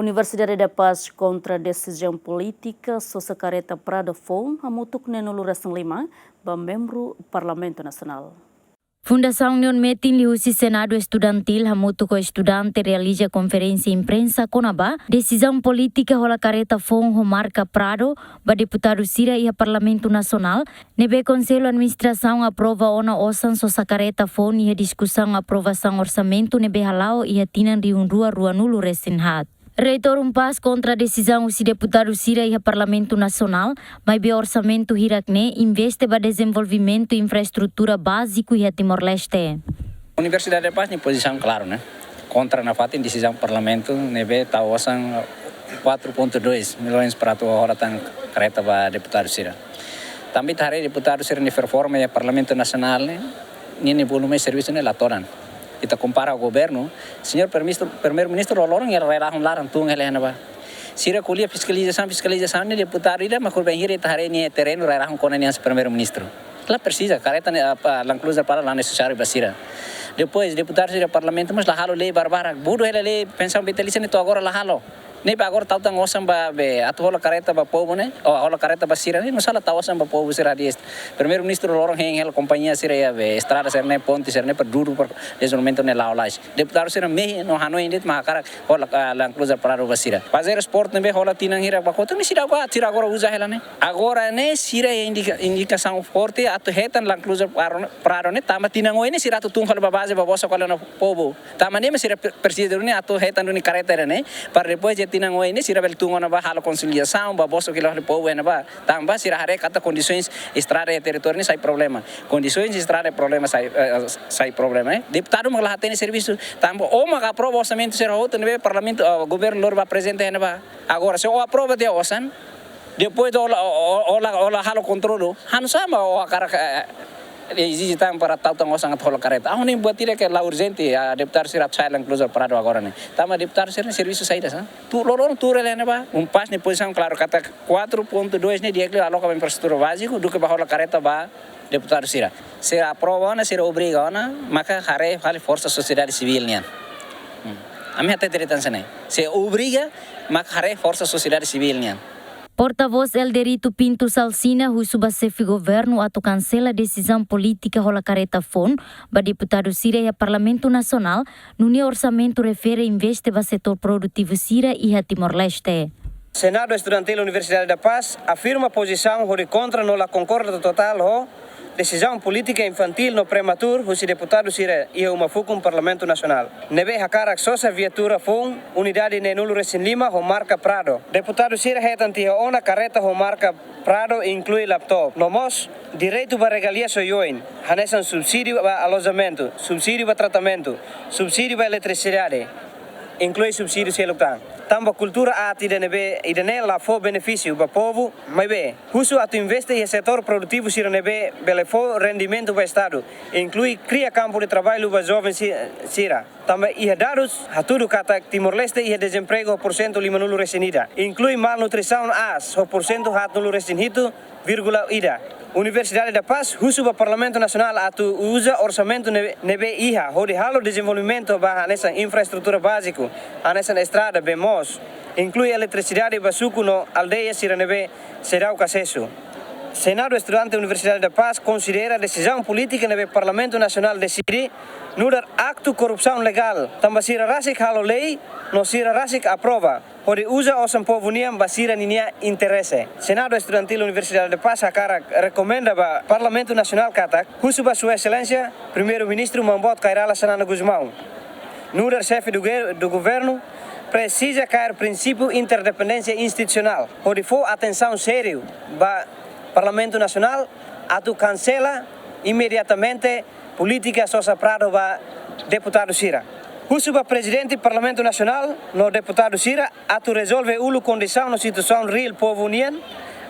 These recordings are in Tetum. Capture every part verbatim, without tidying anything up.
Universidade da Paz kontra desizaun polítika sosa karreta Prado foun hamutuk neenulu resin lima ba membru Parlamentu Nasionál. Fundasaun Neon Metin liuhusi Senadu Estudantil hamutuk ho estudante realiza konferénsia imprensa kona-ba desizaun polítika hola karreta foun ho marka Prado ba deputadu sira iha Parlamentu Nasionál, ne'ebé Konsellu Administrasaun aprova ona osan sosa karreta foun iha diskusaun aprovasaun orsamentu ne'ebé hala'o iha tinan rihun rua ruanulu resin haat. Reitór UNPAZ kontra desizaun husi deputadu sira iha Parlamentu Nasionál, maibé orsamentu hirak-ne'e investe ba dezenvolvimentu infraestrutura báziku iha Timor-Leste. Universidade da Paz nia pozisaun klaru, ne'e? Kontra nafatin desizaun Parlamentu ne'ebé tau osan quatro ponto dois milhões para atu hola tan karreta ba deputadu sira. Tanba ita haree deputadu sira-nia performa iha Parlamentu Nasionál ne'e, ninia volume servisu ne'e la todan. Ita kompara ho governu, señór Primeiru-Ministru, Primeiru-Ministru loroloron iha rai-rahun laran tun hela iha ne'ebá. Sira ko'alia fiskalizasaun, fiskalizasaun ne'e deputadu ida mak bainhira ita haree nia terrenu rai-rahun kona nia Primeiru-Ministru. La presiza, karreta ne'e, apa, Land Cruiser Prado la nesesáriu ba sira. Depois, deputadu sira Parlamentu mós la halo lei barbarak. Budu hela lei pensaun vitalísia ne'e to'o agora la halo. Ne'ebé agora tau tan osan ba be atu hola karreta ba povu ne'e, ou hola karreta ba sira ne'e, nusá la tau osan ba povu sira di'ak. Primeiru-Ministru loroloron hein hela kompañia sira iha be estrada sira-ne'e, ponte sira-ne'e, para dudu para dezenvolvimentu ne'e la'o lalais. Deputadu sira mehi no hanoin de'it mak hakarak hola, ah, Land Cruiser Prado ba sira. Pajero Sport ne'ebé hola tinan hirak ba kotuk ne'e sira agora, sira agora uza hela ne'e. Agora ne'e sira indika, indikasaun forte atu hetan Land Cruiser Prado, Prado ne'e tanba tinan oin ne'e sira atu tun halo ba baze ba bosok halo ona povu. Tanba ne'e mak sira pre-, presiza duni atu hetan duni karreta ne'e, para depois de tinan oin ne'e sira bele tun ona ba halo konsolidasaun, ba bosok halo povu ne'ebá. Tanba sira haree katak kondisoens estrada iha territóriu ne'e sai problema. Kondisoens estrada problema sai, eh, sai problema, eh. Deputadu mak la hatene servisu. Tanba ó mak aprova orsamentu sira hotu ne'ebé Parlamentu, eh, governu lori ba aprezenta iha ne'ebá. Agora, se ó aprova tiha osan, depois ó la, ó, ó, ó la, ó la halo kontrolu, hanusá mak ó hakarak, eh, ezije tan para tau tan osan atu hola karreta. Ha'u-nia buat ida ke la urjente, ah, deputadu sira atu sai Land Cruiser Prado agora ne'e. Tanba deputadu sira-nia servisu saida sá? Tuur, loroloron tuur hela iha ne'ebá. UNPAZ nia pozisaun klaru katak quatro ponto dois ne'e di'ak liu aloka ba infraestrutura báziku duké ba hola karreta ba deputadu sira. Se aprova ona, sira obriga ona, maka haree fali forsa sosiedade sivíl nian. Hmm. Ami hatete de'it hanesan ne'e. Se obriga, maka haree forsa sosiedade sivíl nian. Portavós Elderito Pinto Salsina husu ba xefe governu atu kansela desizaun polítika hola karreta foun ba deputadu sira iha Parlamentu Nasionál, nune'e orsamentu refere investe ba setór produtivu sira iha Timor-Leste. Senadu Estudantil Universidade da Paz afirma pozisaun hodi kontra no la konkorda totál ho desizaun polítika infantíl no prematuru husi deputadu sira iha uma fukun Parlamentu Nasionál, ne'ebé hakarak sosa viatura foun unidade neenulu resin lima ho marka Prado. Deputadu sira hetan tiha ona karreta ho marka Prado inklui laptop, no mós direitu ba regalia soioin, hanesan subsídiu ba alojamentu, subsídiu ba tratamentu, subsídiu ba eletrisidade, inklui subsídiu seluk tan. Tanba kultura aat ida ne'ebé, ida-ne'e la fó benefísiu ba povu, maibé husu atu investe iha setór produtivu sira ne'ebé bele fó rendimentu ba Estadu, inklui kria kampu de traballu ba joven si-, sira. Tanba iha dadus hatudu katak Timor-Leste iha dezempregu ho porsentu limanulu resin ida, inklui malnutrisaun aas ho porsentu haatnulu resin hitu vírgula ida. Universidade da Paz husu ba Parlamentu Nasionál atu uza orsamentu ne-, ne'ebé iha hodi halo dezenvolvimentu ba hanesan infraestrutura báziku, hanesan estrada, bee moos, inklui eletrisidade ba suku no aldeia sira ne'ebé seidauk asesu. Senadu Estudante Universidade da Paz konsidera desizaun polítika ne'ebé Parlamentu Nasionál deside nu'udar aktu korrupsaun legál, tanba sira rasik halo lei no sira rasik aprova hodi uza osan povu nian ba sira ninia interese. Senadu Estudantil Universidade da Paz hakarak rekomenda ba Parlamentu Nasionál katak husu ba Sua Exelénsia Primeiru-Ministru Maun Boot Kay Rala Xanana Gusmão, nu'udar xefe do ge-, do governu, presiza kaer prinsípiu interdependénsia institusionál hodi fó atensaun sériu ba Parlamentu Nasionál atu kansela imediatamente polítika sosa Prado ba deputadu sira. Husu ba Prezidente Parlamentu Nasionál no deputadu sira atu rezolve uluk kondisaun no situasaun reál povu nian,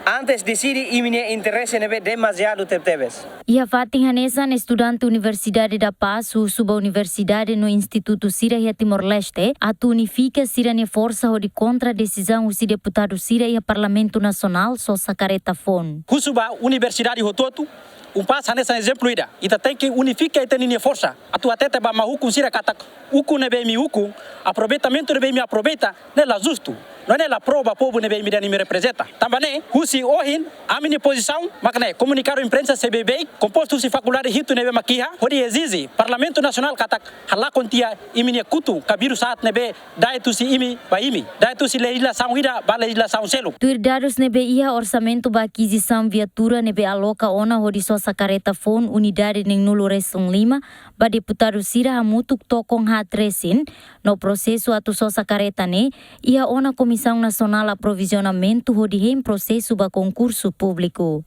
Antes deside imi-nia interese ne'ebé demaziadu tebetebes. Iha fatin hanesan, estudante Universidade da Paz husu ba universidade no institutu sira iha Timor-Leste atu unifika sira-nia forsa hodi kontra desizaun husi deputadu sira iha Parlamentu Nasionál sosa karreta foun. Husu ba universidade hotu-hotu, UNPAZ hanesan ezemplu ida. Ita tenke unifika ita-nia forsa atu hatete ba maluk sira katak ukun ne'ebé imi ukun, aproveitamentu ne'ebé imi aproveita, ne'e la justu. No ne'e la pro ba povu ne'ebé imi dehan imi reprezenta. Tanba ne'e, husi ohin, ami-nia pozisaun mak ne'e, komunikadu imprensa C B B, kompostu husi fakuldade hitu ne'ebé mak iha, hodi ezije Parlamentu Nasionál katak halakon tiha imi-nia kutu kabiru saat ne'ebé da'et husi imi ba imi, da'et husi lejizlasaun ida ba lejizlasaun seluk. Tuir dadus ne'ebé iha, orsamentu ba akizisaun viatura ne'ebé aloka ona hodi sosa karreta foun unidade neen-nulu resin lima ba deputadu sira hamutuk tokon haat resin, no prosesu atu sosa karreta ne'e iha ona Komisaun Nasionál Aprovizionamentu hodi hein prosesu ba konkursu públiku.